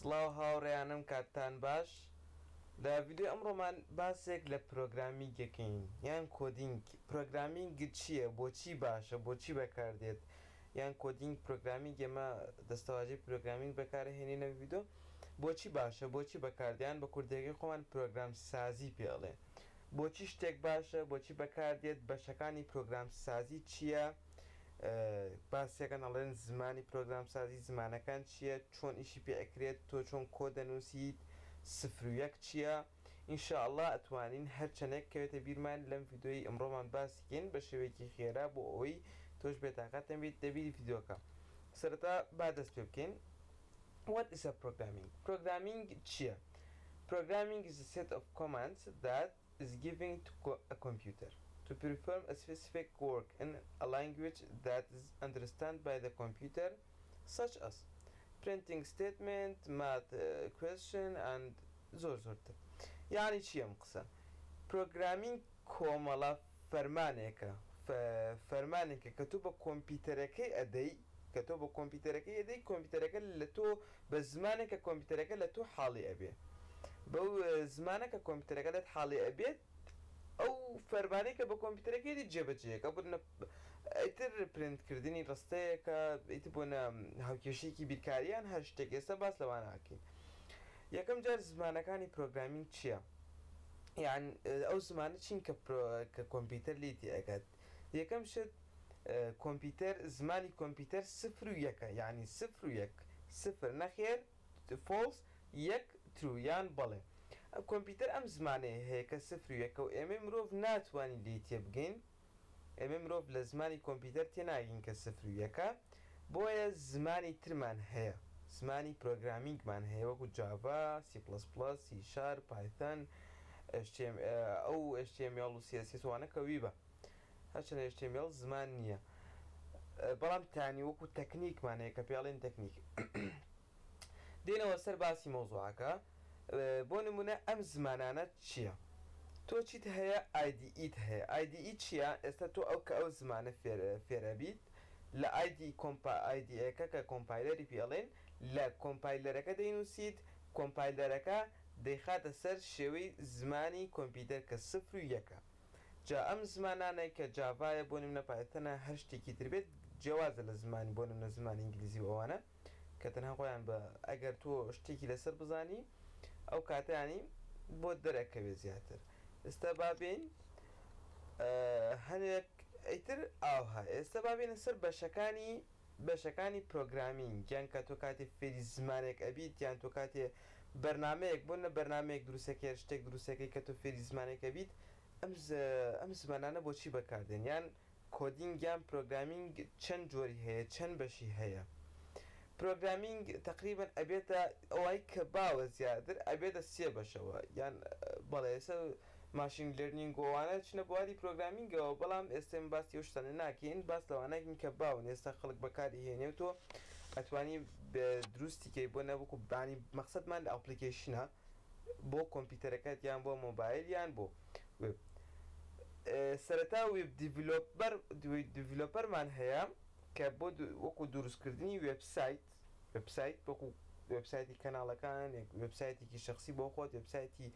سڵاو هاوڕێیانم کاتتان باش لە ڤیدیۆی ئەمڕۆمان باسێک لە programming ئەکەین یان coding programming چییە بۆچی باشە بۆچی بەکاردێت یان coding programming ئێمە دەستەواژەی programming بەکارهێنین لە ڤیدیۆ بۆچی باشە بۆچی بەکاردێن بە کوردیەکەی خۆمان پرۆگرام سازی پێ ئەڵێن بۆچی شتێک باشە بۆچی بەکاردێت بەشەکانی پرۆگرام سازی چییە باسیەکەن ئەڵێن زمانی پرۆگرام سازی زمانەکان چییە چۆن ئیشی پێ ئەکرێت تۆ چۆن کۆد دەنووسیت سفر و یەک چییە ان شاء اللە ئەتوانین هەر چەنێک کەوێتە بیرمان لەم ڤیدۆی ئەمڕۆمان باسی کەین بە شێوەیەکی خێرا بۆ ئەوەی تۆش بێتاقەت نەبیت دەبی ڤیدۆکە سەرەتا با دەست پێ بکەین What is a programming؟ Programming چییە؟ Programming is a set of commands that is given to a computer to perform a specific work in a language that is understood by the computer such as printing statement, math question and زۆر زۆرتر. یەعنی چی ئەم قسە؟ Programming کۆمەڵە فەرمانێکە فەرمانێکە کە تۆ بە کۆمپیوتەرەکەی ئەدەی کە تۆ بە کۆمپیوتەرەکەی ئەدەی کۆمپیوتەرەکە لە تۆ بە زمانێک کە کۆمپیوتەرەکە لە تۆ حاڵی ئەبێ بەو زمانە کە کۆمپیوتەرەکە لێت حاڵی ئەبێت ئەو فەرمانەی کە بە کۆمپیوتەرەکەی دێت جێبەجێیەکە بۆ ئیتر پرینتکردنی ڕستەیەکە ئیتر بۆ هاوکێشەیەکی بیرکاریان هەر شتێک ئێستا باس لەوانە ئەکەین یەکەم جار زمانەکانی programming چییە؟ یان ئەو زمانە چین کە کە کۆمپیوتەر لێی تێئەگات؟ یەکەم شت کۆمپیوتەر زمانی کۆمپیوتەر سفر و یەکە یعنی سفر و یەک سفر نەخێر false یەک true یان بەڵێ کۆمپیوتەر ئەم زمانەیە هەیە کە سفر و یەکە و ئێمەی مرۆڤ ناتوانین لێی تێبگەین ئێمەی مرۆڤ لە زمانی کۆمپیوتەر تێناگەین کە سفر و یەکە، بۆیە زمانی ترمان هەیە، زمانی programming مان هەیە وەکو جاڤا، سی پڵەس پڵەس، سی شارپ، پایثن، ئەو HTML و CSS وانە کە ویبە. هەرچەندە HTML زمان نییە بەڵام تانی وەکو تەکنیکمان هەیە کە پێڵێن تەکنیک. دێنەوە سەر باسی مەوزوعەکە بۆ نمونە ئەم زمانانە چیە؟ تۆ چیت هەیە IDE ت هەیە IDE چیە ئێستا تۆ ئەو کە ئەو زمانە فێر فێرەبیت لە IDE کۆمپا IDE ەکە کە compiler ی پێ ئەڵێن لە compiler ەکە دەینوسیت compiler ەکە دەیخاتە سەر شێوەی زمانی کۆمپیوتەر کە سفر و یەکە جا ئەم زمانانەی کە جاڤایە بۆ نمونە پایتەنە هەر شتێکی تر بێت جیاوازە لە زمانی بۆ نمونە زمانی ئینگلیزی و ئەوانە کە تەنها خۆیان بە ئەگەر تۆ شتێکی لەسەر بزانی ئەو کاتەیانی بۆت دەرەکەوێت زیاتر ئێستا با بێین هەنێک ئیتر ئاوها ئێستا با بێینە سەر بەشەکانی بەشەکانی programming یان کە تۆ کاتێ فێری زمانێک ئەبیت یان تۆ کاتێ بەرنامەیەک بۆ نە بەرنامەیەک دروستەکەی شتێک دروستەکەی کە تۆ فێری زمانێک ئەبیت ئەم ئەم زمانانە بۆچی بەکاردێن یان coding یان programming چەند جۆری هەیە چەند بەشی هەیە؟ Programming تەقریبەن ئەبێتە ئەوای کە باوە زیاتر ئەبێتە سێ بەشەوە یان بەڵێ ئێستا machine learning و ئەوانە چنە بواری programming ەوە بەڵام ئێستا ئێمە باسی ئەو شتانە ناکەین باس لەوانەکەین کە باون ئێستا خەڵک بەکاری هێنێ و تۆ ئەتوانی دروستی کەی بۆ نەوەکو بانی مەقسەدمان لە application ە بۆ کۆمپیوتەرەکەت یان بۆ مۆبایل یان بۆ وێب سەرەتا web developer developer مان هەیە کە بۆ وەکو دروستکردنی وێبسایت وێبسایت وەکو وێبسایتی کەناڵەکان وێبسایتێکی شخصی بۆ خۆت وێبسایتی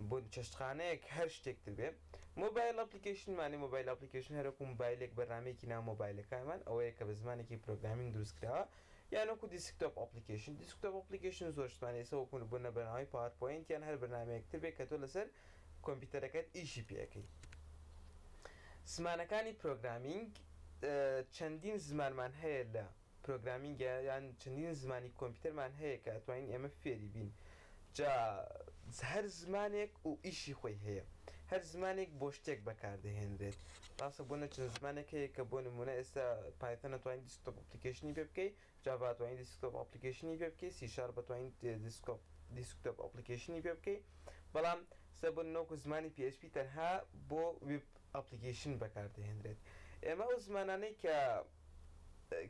بۆ چێشتخانەیەک هەر شتێک تر بێ mobile application مانی mobile application هەرەکو مۆبایلێک بەرنمەیەکی ناو مۆبایلەکانمان ئەوەیە کە بە زمانێکی programming دروست کراوە یان وەکو desktop application desktop application زۆر شتمان ئێستا وەکو بۆ نە بەرنامەی پاوەرپۆینت یان هەر بەرنامەیەک تر بێ کە تۆ لەسەر کۆمپیوتەرەکەت ئیشی پێ ئەکەی. زمانەکانی programming چەندین زمانمان هەیە لە programming یان چەندین زمانی کۆمپیوتەرمان هەیە کە ئەتوانین ئێمە فێری بین جا هەر زمانێک و ئیشی خۆی هەیە هەر زمانێک بۆ شتێک بەکاردەهێنرێت ڕاستە بۆ نە چەند زمانێک هەیە کە بۆ نمونە ئێستا پایتۆن ئەتوانین desktop application ی پێ بکەی جاڤا ئەتوانی desktop application ی پێ بکەی سی شارپ ئەتوانی desktop desktop application ی پێ بکەی بەڵام سە بۆ نۆکو زمانی PHP تەنها بۆ web application بەکاردەهێنرێت ئێمە ئەو زمانانەی کە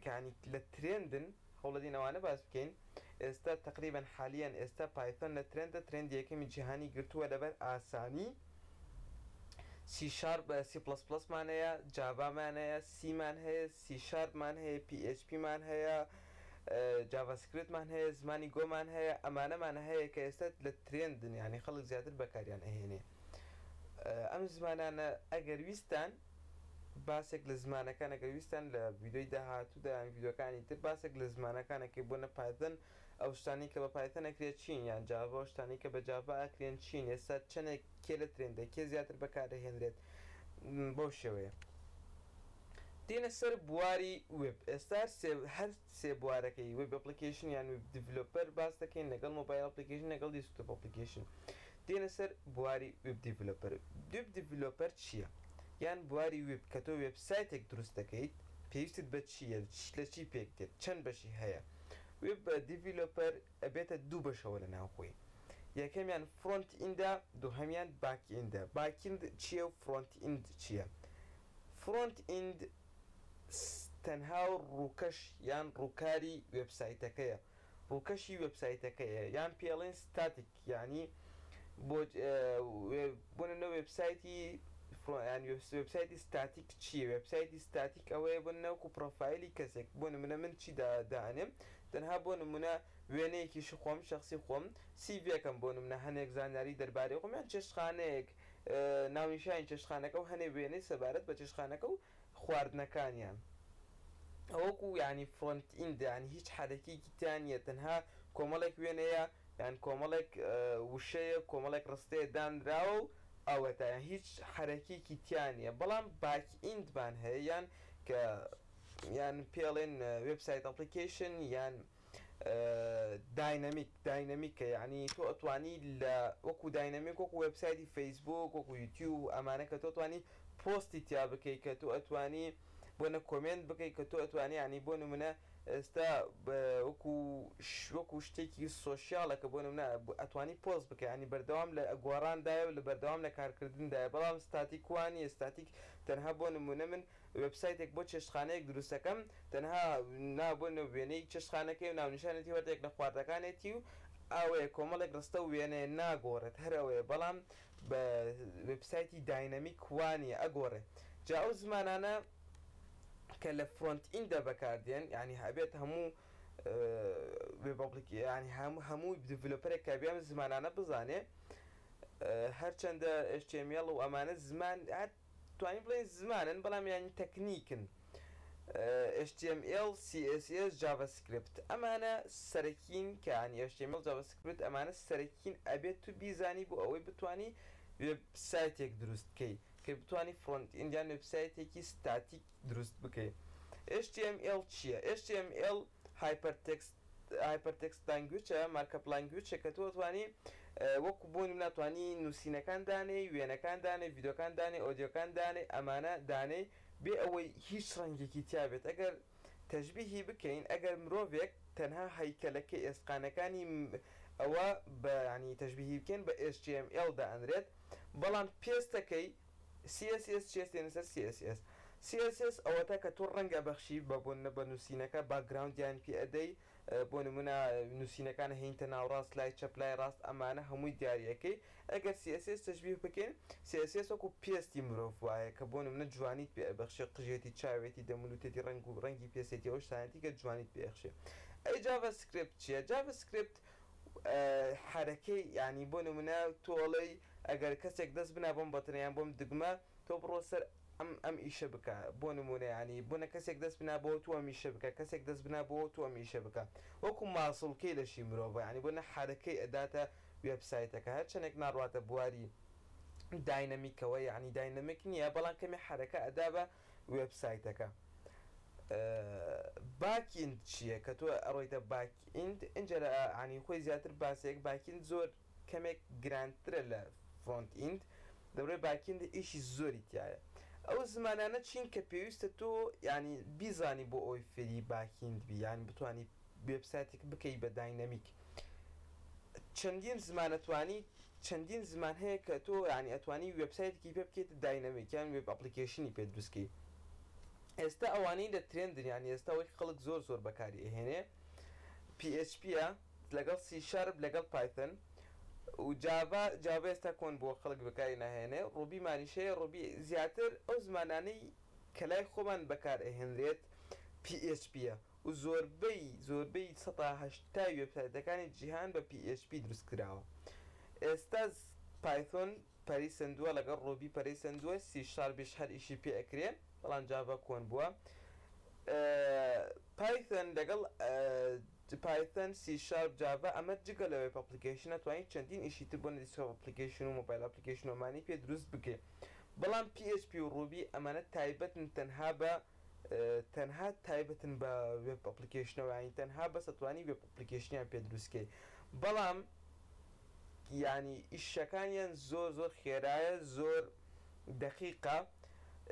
کانی لە trend ن هەوڵەدین ئەوانە باس بکەین ئێستا تقریبا حالیان ئێستا پایتۆن لە trend ە trend ی یەکەمی جیهانی گرتووە لەبەر ئاسانی سی شارپ سی پڵەس پڵەسمان هەیە جاڤامان هەیە سیمان هەیە سی شارپمان هەیە PHP مان هەیە. JavaScript مان هەیە، زمانی Go مان هەیە، ئەمانەمان هەیە کە ئێستا لە trend ن، یانی خەڵک زیاتر بەکاریان ئەهێنێ. ئەم زمانانە ئەگەر ویستان باسێک لە زمانەکان، ئەگەر ویستان لە ڤیدیۆی داهاتوودا یان ڤیدیۆکانی تر باسێک لە زمانەکان ئەکەی، بۆنە Python ئەو شتانەی کە بە Python ئەکرێت چین، یان Java ئەو شتانەی کە بە Java ئەکرێن چین، ئێستا چەندێک کێ لە trend ە، کێ زیاتر بەکارئەهێنرێت، بەو شێوەیە. دێنە سەر بواری وێب، ئێستا هەر سێ بوارەکەی web application یان web developer باس دەکەین لەگەڵ mobile application لەگەڵ desktop application. دێنە سەر بواری web developer. Web developer چییە؟ یان بواری وێب کە تۆ وێبسایتێک دروست دەکەیت پێویستت بە چییە، لە چی پێک دێت، چەند بەشی هەیە؟ Web developer ئەبێتە دوو بەشەوە لە ناوخۆی، یەکەمیان front end ە، دووهەمیان back end ە. Back end چییە و front end چییە؟ Front end تەنها ڕووکەش یان ڕووکاری وێبسایتەکەیە، ڕووکەشی وێبسایتەکەیە، یان پێڵێن ستاتیک، یعنی بۆ بۆ نمونە وێبسایتی یان وێبسایتی ستاتیک چییە؟ وێبسایتی ستاتیک ئەوەیە بۆ نەوەکو پرۆفایلی کەسێک، بۆ نمونە من چی دانێم، تەنها بۆ نمونە وێنەیەکی خۆم شخصی خۆم، CV یەکەم، بۆ نمونە هەنێک زانیاری دەربارەی خۆم، یان چێشتخانەیەک، ناونیشانی چێشتخانەکە و هەنێ وێنەی سەبارەت بە چێشتخانەکە و خواردنەکانیان. ئەوەکو یعنی front end، یعنی هیچ حرەکێکی تیا نییە، تەنها کۆمەڵێک وێنەیە یان کۆمەڵێک وشەیە، کۆمەڵێک ڕستەیە دانراوە و ئەوەتا، یان هیچ حرەکێکی تیا نییە. بەڵام back end مان هەیە، یان کە یان پێڵێن website application یان dynamic. Dynamic ە یعنی تۆ ئەتوانی لە وەکو dynamic، وەکو وێبسایتی فەیسبوک، وەکو یوتیوب ئەمانە، کە تۆ توانی پۆستی تیا بکەی، کە تۆ ئەتوانی بۆ نە comment بکەی، کە تۆ ئەتوانی ینی بۆ نمونە ئێستا وەکو شتێکی social ە کە بۆ نمونە ئەتوانی پۆست بکەی، ینی بەردەوام لە گۆڕاندایە و لە بەردەوام لە کارکردندایە. بەڵام ستاتیک وانیە. ستاتیک تەنها بۆ نمونە من وێبسایتێک بۆ چێشتخانەیەک دروستەکەم، تەنها نا بۆ وێنەی چێشتخانەکەی و ناونیشانێتی وەردێک لە خواردەکانێتی و ئەوەیە، کۆمەڵێک ڕستە و وێنەیە، ناگۆڕێت، هەر ئەوەیە. بەڵام بە وێبسایتی dynamic وانیە، ئەگۆڕێ. جا ئەو زمانانە کە لە front end ە بەکاردێن، یعنی هەبێت هەموو وێب ینی هەموو developer ێک کە بێم زمانانە بزانێ، هەرچەندە HTML و ئەمانە زمان هەر توانین بڵێن زمانن، بەڵام یانی تەکنیکن. HTML، CSS، JavaScript ئەمانە سەرەکین، کە ینی HTML، JavaScript ئەمانە سەرەکین، ئەبێت تو بیزانی بۆ ئەوەی بتانی وێبسایتێک دروست بکەی، کە بتانی front end یان وێبسایتێکی ستاتیک دروست بکەی. HTML چییە؟ HTML hypertext hypertext language ە، markup language ە، کە تۆ توانی وەکو بۆ ناتوانی نووسینەکان دانێ، وێنەکان دانێ، ڤیدیۆکان دانێ، ئۆدیۆکان دانێ، ئەمانە دانێ بێ ئەوەی هیچ ڕەنگێکی تیا بێت. ئەگەر تەشبیهی بکەین، ئەگەر مرۆڤێک تەنها هەیکەلەکەی ئێسقانەکانی ئەوە بە ینی تەشبیهی بکەین بە HTML دائەنرێت، بەڵام پێستەکەی CSS چێستێنە سەر CSS. CSS ئەوەتا کە تۆ ڕەنگە بەخشی بە بۆ بە نووسینەکە، background یان پێ ئەدەی، بۆ نمونە نووسینەکان هینتە ناوڕاست، لای چەپ، لای ڕاست، ئەمانە هەمووی دیارەکەی. ئەگەر CSS تەشبیه بکەین، CSS وەکو پێستی مرۆڤ وایە کە بۆ نمونە جوانیت پێ ئەبەخشێ، قژێتی، چاوێتی، دەمولوتێتی، ڕەنگ و ڕەنگی پێسێتی، ئەو شتانەتی کە جوانیت پێ ئەخشێ. ئەی JavaScript چییە؟ JavaScript حرەکەی، ینی بۆ نمونە تۆڵەی ئەگەر کەسێک دەست بنا بۆم button ە یان بۆم دگمە، تۆ بڕۆ سەر ئەم ئیشە بکە. بۆ نمونە ینی بۆنە کەسێک دەست بنا بۆ تۆ ئەم ئیشە بکە، کەسێک دەست بنا بۆ تۆ ئەم ئیشە بکە، وەکو ماسوڵکەی لەشی مرۆڤ، ینی بۆ نە حرەکەی ئەداتە وێبسایتەکە. هەرچەندێک ناڕواتە بواری dynamic ەوە، یعنی dynamic نییە، بەڵام کەمی حرەکە ئەدا بە وێبسایتەکە. Backend چییە؟ کە تۆ ئەڕۆیتە backend ئینجا لە عنی خۆی زیاتر باسێک، backend زۆر کەمێک گرانترە لە front end، دەبڕێ backend ئیشی زۆری تایە. ئەو زمانانە چین کە پێویستە تۆ ینی بیزانی بۆ ئەوی فێری backend بی، یان بتانی وێبسایتێک بکەی بە dynamic؟ چەندین زمانەتوانی، چەندین زمان هەیە کە تۆ ینی ئەتوانی وێبسایتێکی پێ بکەیت dynamic یان web application ی پێ دروستکەی. ئێستا ئەوانەی لە trend ن، یان ئێستا وەی خەڵک زۆر زۆر بەکاری ئەهێنێ، PHP لەگەڵ C sharp لەگەڵ Python و Java. Java ئێستا کۆن بووە، خەڵک بەکاری ناهێنێ. Ruby مانیشەیە، Ruby زیاتر. ئەو زمانانەی کە لای خۆمان بەکار ئەهێنرێت PHP. و زۆربەی زۆربەی 80% وێبسایتەکانی جیهان بە PHP دروست کراوە. ئێستا Python پەرەی سەندووە لەگەڵ Ruby پەرەی سەندووە، سی شارپیش هەر ئیشی پێ ئەکرێ بەڵام Java کۆن بووە. Python لەگەڵ Python، C Sharp، Java ئەمە جگە لە web application ئەتوانی چەندین ئیشی تر بۆ desktop application و mobile application و ئەمانەی پێ دروست بکەی. بەڵام PHP و Ruby ئەمانە تایبەتن تەنها بە تەنها تایبەتن بە web application ەوە، یانی تەنها بەس ئەتوانی web application یان پێ دروست کەی، بەڵام یانی ئیشەکانیان زۆر زۆر خێرایە زۆر دەقیقە.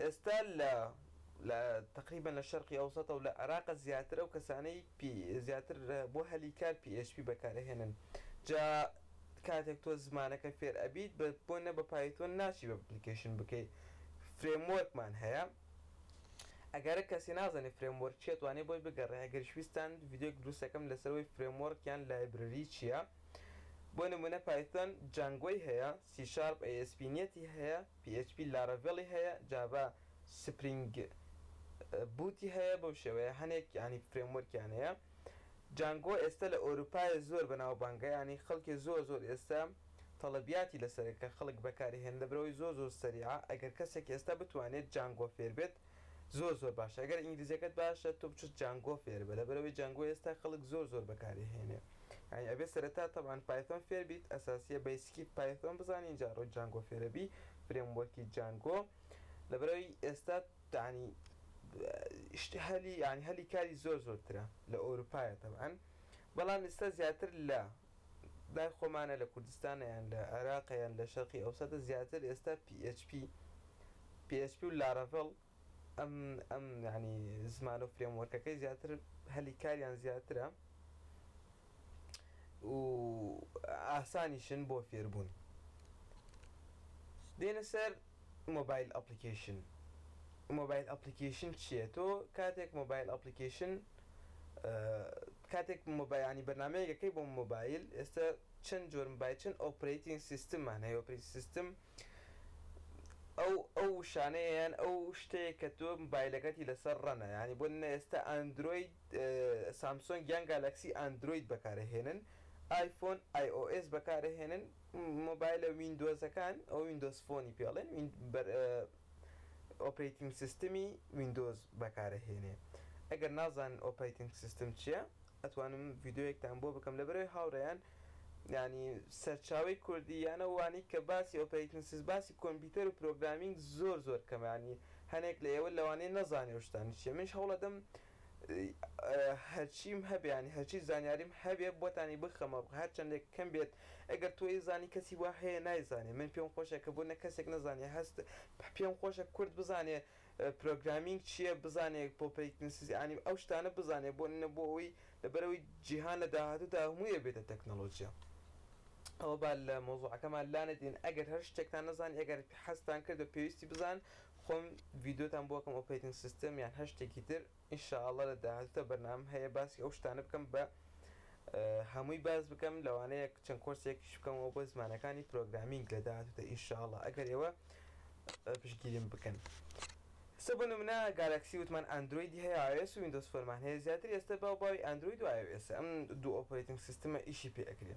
ئێستا لە لە تەقریبەن لە شەرقی ئەوسەتە و لە عێراقە زیاتر ئەو کەسانەی پی زیاتر بۆ هەلی کار PHP بەکارئەهێنن. جا کاتێک تۆ زمانەکە فێر ئەبیت بە بۆ نە بە Python ناچی web application بکەی، framework مان هەیە. ئەگەر کەسی نازانێ framework چیە توانێ بۆی بگەڕێ، ئەگەریش ویستان ڤیدیۆیەک دروست ئەکەم لەسەر ئەوەی framework یان library چیە. بۆ نمونە Python Django ی هەیە، سی شارپ ئەی ئێس پی نێتی هەیە، PHP Laravel ی هەیە، Java Spring Boot ی هەیە، بەو شێوەیە هەنێک یانی framework یان هەیە. Django ئێستا لە ئەوروپایە زۆر بەناوبانگە، یانی خەڵکێ زۆر زۆر ئێستا تەڵەبیاتی لەسەرە کە خەڵک بەکاری هێن لەبەرئەوەی زۆر زۆر سەریعە. ئەگەر کەسێک ئێستا بتوانێت Django فێر بێت زۆر زۆر باشە. ئەگەر ئینگلیزیەکەت باشە تۆ بچۆ Django فێر بە، لەبەرئەوەی Django ئێستا خەڵک زۆر زۆر بەکاری هێنێ. یانی ئەبێ سەرەتا تەبعەن Python فێر بیت، ئەساسیە basic ی Python بزانی ئینجا ڕۆی Django فێرە بی، framework ی Django. لەبەرئەوەی ئێستا یانی هەلی یانی هەلی کاری زۆر زۆرترە لە ئەوروپایە تەبعەن، بەڵام ئێستا زیاتر لە لای خۆمانە لە کوردستانە یان لە عێراقە یان لە شەرقی ئەوسەتە زیاتر ئێستا PHP PHP و Laravel ئەم ئەم یانی زمان و framework ەکەی زیاتر هەلی کاریان زیاترە و ئاسانیشن بۆ فێربوون. دێنە سەر mobile application. mobile application چییە؟ تۆ کاتێک mobile application کاتێک مۆبایانی بەرنمەیەکەکەی بۆ مۆبایل، ئێستا چەند جۆر مۆبایل چەند operating system مان هەیە. operating system ئەو ئەو وشانەیە یان ئەو شتەیە کە تۆ مۆبایلەکەتی لەسەر run ە. یانی بۆ نمونە ئێستا Android، Samsung یان Galaxy Android بەکارەهێنن، iPhone iOS بەکارەهێنن، مۆبایلە Windows ەکان ئەو Windows Phone ی پێڵێن operating system ی Windows بەکارەهێنێ. ئەگەر نازانن operating system چییە ئەتوانم ڤیدیۆیەکتان بۆ بکەم، لەبەرەوەی هاوڕێیان یانی سەرچاوەی کوردی یانە وانەی کە باسی operating system باسی کۆمپیوتەر و programming زۆر زۆر کەمە. یانی هەنێک لە ئێوە لەوانەیە نەزانێ ئەو شتانە چییە. منیش هەوڵەدەم هەرچیم هەبێ یانی هەرچی زانیاریم هەبێ بۆتانی بخەمە ڕوو، هەرچەندێک کەم بێت. ئەگەر تۆ ئەیزانی کەسی وا هەیە نایزانێ، من پێم خۆشە کە بۆ نە کەسێک نەزانێ، هەست پێم خۆشە کورد بزانێ programming چییە، بزانێ operating system یانی ئەو شتانە بزانێ بۆ نە بۆ ئەوەی لەبەرئەوەی جیهان لە داهاتوودا هەمووی ئەبێتە تەکنەلۆجیا. ئەوە با لە مەوزوعەکەمان لانەدەین. ئەگەر هەر شتێکتان نەزانی، ئەگەر حەزتان کرد و پێویستی بزان، خۆم ڤیدیۆتان بۆ ئەکەم operating system یان هەر شتێکی تر ان شاء اللە لە داهاتوودا بەرنامەم هەیە باسی ئەو شتانە بکەم بە هەمووی باس بکەم، لەوانەیە چەند کۆرسێکیش بکەمەوە بۆ زمانەکانی programming لە داهاتوودا ان شاء اللە ئەگەر ئێوە پشتگیریم بکەن. ئێستا بۆ نمونە Galaxy وتمان Android ی هەیە، iOS و Windows Phone مان هەیە، زیاتر ئێستا باو باوی Android و iOS ئەم دوو operating system ە ئیشی پێ ئەکرێ.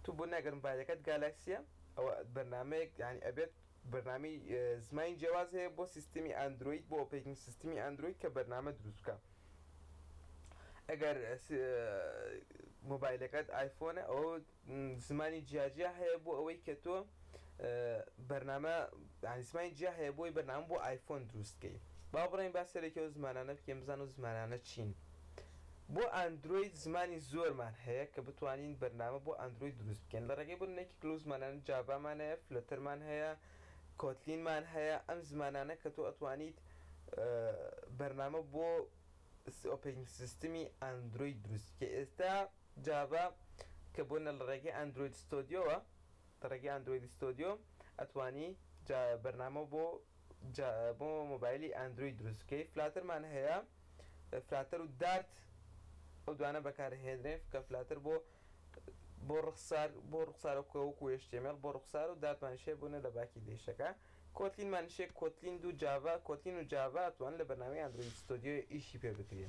تو بۆ نەگەر مۆبایلەکەت Galaxy یە ئەوە بەرنامەیەک یانی ئەبێت بەرنامەی زمانی جیاواز هەیە بۆ سیستمی Android، بۆ operating system ی Android کە بەرنامە دروست بکە. ئەگەر مۆبایلەکەت iPhone ە ئەوە زمانی جیاجیا هەیە بۆ ئەوەی کە تۆ بەرنامە یانی زمانی جیا هەیە بۆی بەرنامە بۆ iPhone دروست بکەی. با بڕۆین با سەرێکی ئەو زمانانە بکەین بزانن ئەو زمانانە چین. بۆ Android زمانی زۆرمان هەیە کە بتوانین بەرنامە بۆ Android دروست بکەین لە ڕێگەی بۆ یەکێک لەو زمانانە Java مان هەیە، Flutter مان هەیە، Kotlin مان هەیە. ئەم زمانانە کە تۆ ئەتوانیت بەرنامە بۆ operating system ی Android دروست بکەی. ئێستا Java کە بۆ نە لە ڕێگەی Android Studio وە، لە ڕێگەی Android Studio ئەتوانی بەرنامە بۆ بۆ مۆبایلی Android دروست بکەی. Flutter مان هەیە، Flutter و Dart ئەو دوانە بەکارهێنرێن کە Flutter بۆ بۆ ڕوخسار بۆ ڕوخسارە وەکو HTML بۆ ڕوخسار و Dart مانیش هەیە بۆ نە لە باکی دەیشەکە. Kotlin مانیش هەیە، Kotlin دوو Java، Kotlin و Java ئەتوانن لە بەرنامەی Android Studio ئیشی پێ بکرێ.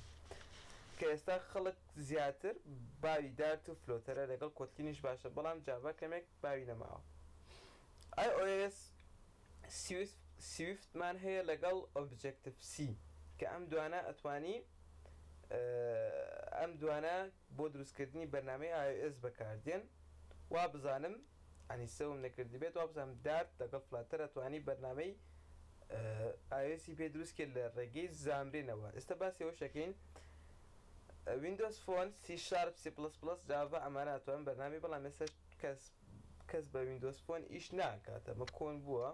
کە ئێستا خەڵک زیاتر باوی Dart و Flutter ە لەگەڵ Kotlin یش باشە بەڵام Java کەمێک باوی نەماوە. iOS Swift مان هەیە لەگەڵ Objective C کە ئەم دوانە ئەتوانی ئەم دوانە بۆ دروستکردنی بەرنامەی iOS بەکاردێن وابزانم ینی سەوم نەکردبێت وابزانم Dart لەگەڵ Flutter ئەتوانی بەرنامەی iOS ی پێ دروست کرد لە ڕێگەی Xamarin ەوە. ئێستا باسی ئەوەش ئەکەین Windows Phone، C Sharp، C plus plus، Java ئەمانە ئەتوان بەرنامەی بەڵام ئێستا کەس کەس بە Windows Phone ئیش ناکات ئەمە کۆن بووە.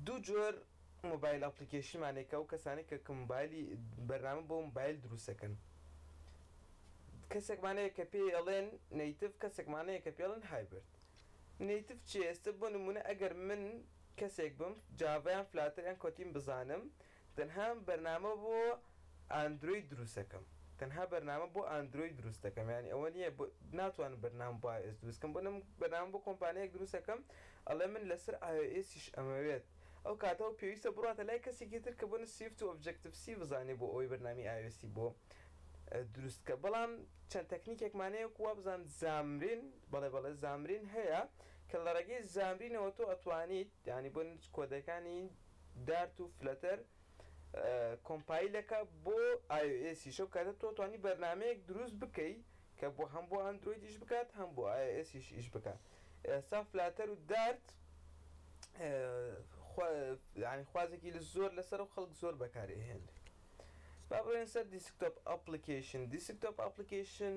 دوو جۆر mobile application مان هەیە کە ئەو کەسانەی کە مۆبایلی بەرنامە بۆ مۆبایل دروستەکەن کەسێکمان هەیە کە پێی ئەڵێن native کەسێکمان هەیە کە پێی ئەڵێن hybrid. Native چیە؟ ئێستا بۆ نمونە ئەگەر من کەسێک بم Java یان Flutter یان Kotlin بزانم تەنها بەرنامە بۆ Android دروستەکەم تەنها بەرنامە بۆ Android دروست دەکەم یانی ئەوە نییە ناتوانم بەرنامە بۆ iOS دروست کەم بۆ نم بەرنامە بۆ کۆمپانیایەک دروست دەکەم ئەڵێ من لەسەر iOS یش ئەمەوێت ئەو کاتە ئەو پێویستە بڕواتە لای کەسێکی تر کە بۆ Swift و Objective C بزانێ بۆ ئەوەی بەرنامەی iOS ی بۆ دروست کە بەڵام چەند تەکنیکێکمان هەیە وەکو وابزانم Xamarin بەڵێ بەڵێ Xamarin هەیە کە لە ڕێگەی Xamarin ەوە تۆ ئەتوانیت یانی بۆ کۆدەکانی Dart و Flutter compile ەکە بۆ iOS یش ئەو کاتە تۆ توانی بەرنامەیەک دروست بکەی کە بۆ هەم بۆ Android ئیش بکات هەم بۆ iOS یش ئیش بکات ئێستا Flutter و Dart ینی خوازێکی لە زۆر لەسەر و خەڵک زۆر بەکاری هێنرێت. با بڕۆین سەر desktop application. Desktop application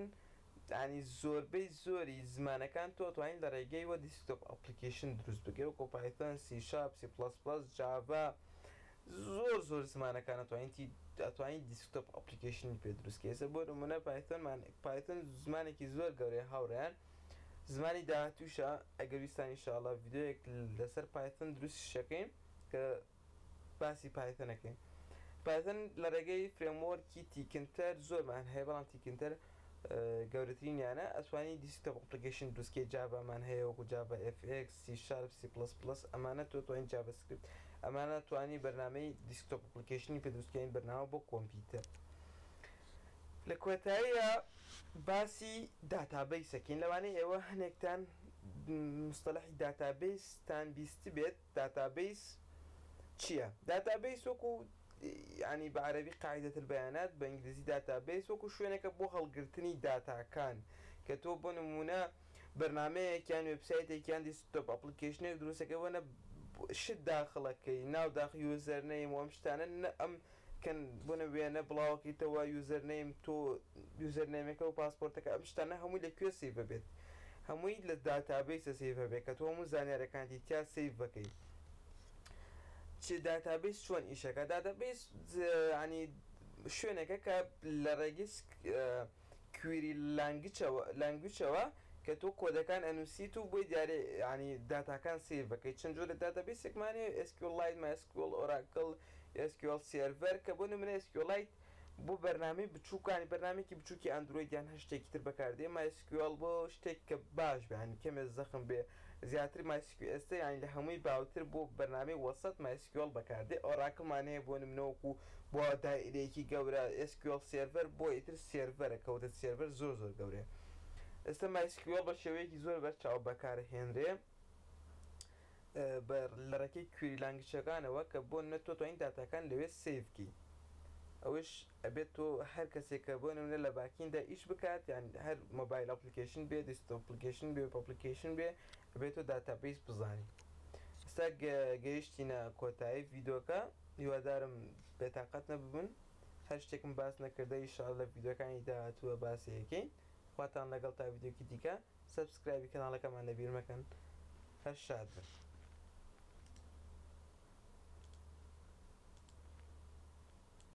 ینی زۆربەی زۆری زمانەکان تۆ توانین لە ڕێگەی وە desktop application دروست بکەی وەکو Python، C Sharp، C plus plus، Java، زۆر زۆر زمانەکان ئەتوانی desktop application ی پێ دروست کەی. ئێستا بۆ نمونە Python مان، Python زمانێکی زۆر گەورەیە هاوڕێیان، زمانی داهاتووشە. ئەگەر ویستان ئینشاءڵڵا ڤیدیۆیەک لەسەر Python دروستیشەکەین کە باسی Python ەکەین. Python لە ڕێگەی framework ی Tkinter زۆرمان هەیە بەڵام Tkinter گەورەترینیانە ئەتوانی desktop application دروستکەی. Java مان هەیە وەکو JavaFX، C Sharp، C plus plus ئەمانە تۆ توانی JavaScript ئەمانە توانی بەرنامەی desktop application ی پێ دروستکەین بەرنامە بۆ کۆمپیوتەر. لە کۆتاییە باسی database ەکەین. لەوانەیە ئێوە هەنێکتان مستەلحی database تان بیستبێت. Database چییە؟ Database وەکو ینی بە عەرەبی قاعدة البيانات بە ئینگلیزی database وەکو شوێنێکە بۆ هەڵگرتنی داتاکان کە تۆ بۆ نمونە بەرنامەیەک یان وێبسایتێک یان desktop application ێک دروستەکەی وەنە شت داخڵەکەی ناو داخ username و ئەم شتانە ئەم کەن بۆنە وێنە بڵاوەکەیتەوە username تۆ username ەکە و پاسپۆرتەکە ئەم شتانە هەمووی لە کوێ save بێت؟ هەمووی لە database ە save بێت کە تۆ هەموو زانیارەکانتی تیا save بکەی. چ database چۆن ئیشەکە؟ Database ینی شوێنێکە کە لە ڕێگەی query language ەوە کە تۆ کۆدەکان ئەنووسیت و بۆی دیارێ ینی داتاکان save بکەیت. چەند جۆرە database ێکمان هەیە: SQLite، MySQL، Oracle، SQL Server کە بۆ نمونە SQLite بۆ بەرنامەی بچووکانی بەرنامێکی بچووکی Android یان هەر شتێکی تر بەکاردێ، MySQL بۆ شتێک کە باش بێ ینی کەمێ زەخم بێ زیاتر MySQL ئێستا ینی لە هەمووی باوتر بۆ بەرنامەی وەسەت MySQL بەکاردێ. Oracle مان هەیە بۆ نمونە وەکو بۆ دایرەیەکی گەورە، SQL Server بۆ ئیتر server ە کەوتە server زۆر زۆر گەورەیە. ئێستا MySQL بە شێوەیەکی زۆر بەرچاو بەکارهێنرێ لە ڕێگەی query language ەکانەوە کە بۆ نمونە تۆ توانین داتاکان لەوێ save کەی. ئەوەش ئەبێت تۆ هەر کەسێک کە بۆ نمونە لە backend دا ئیش بکات یان هەر mobile application بێ، desktop application بێ، application بێ، ئەبێت تۆ database بزانی. ئێستا گەیشتینە کۆتایی ڤیدۆکە. هیوادارم بێتاقەت نەببن. هەر شتێکم باس نەکردە ئیشاڵ لە ڤیدۆکانی داهاتووە باسی یەکەین. خواتان لەگەڵ تا ڤیدیۆکی دیکە. Subscribe ی کەناڵەکەمان لەبیر مەکەن. هەر شاد بن.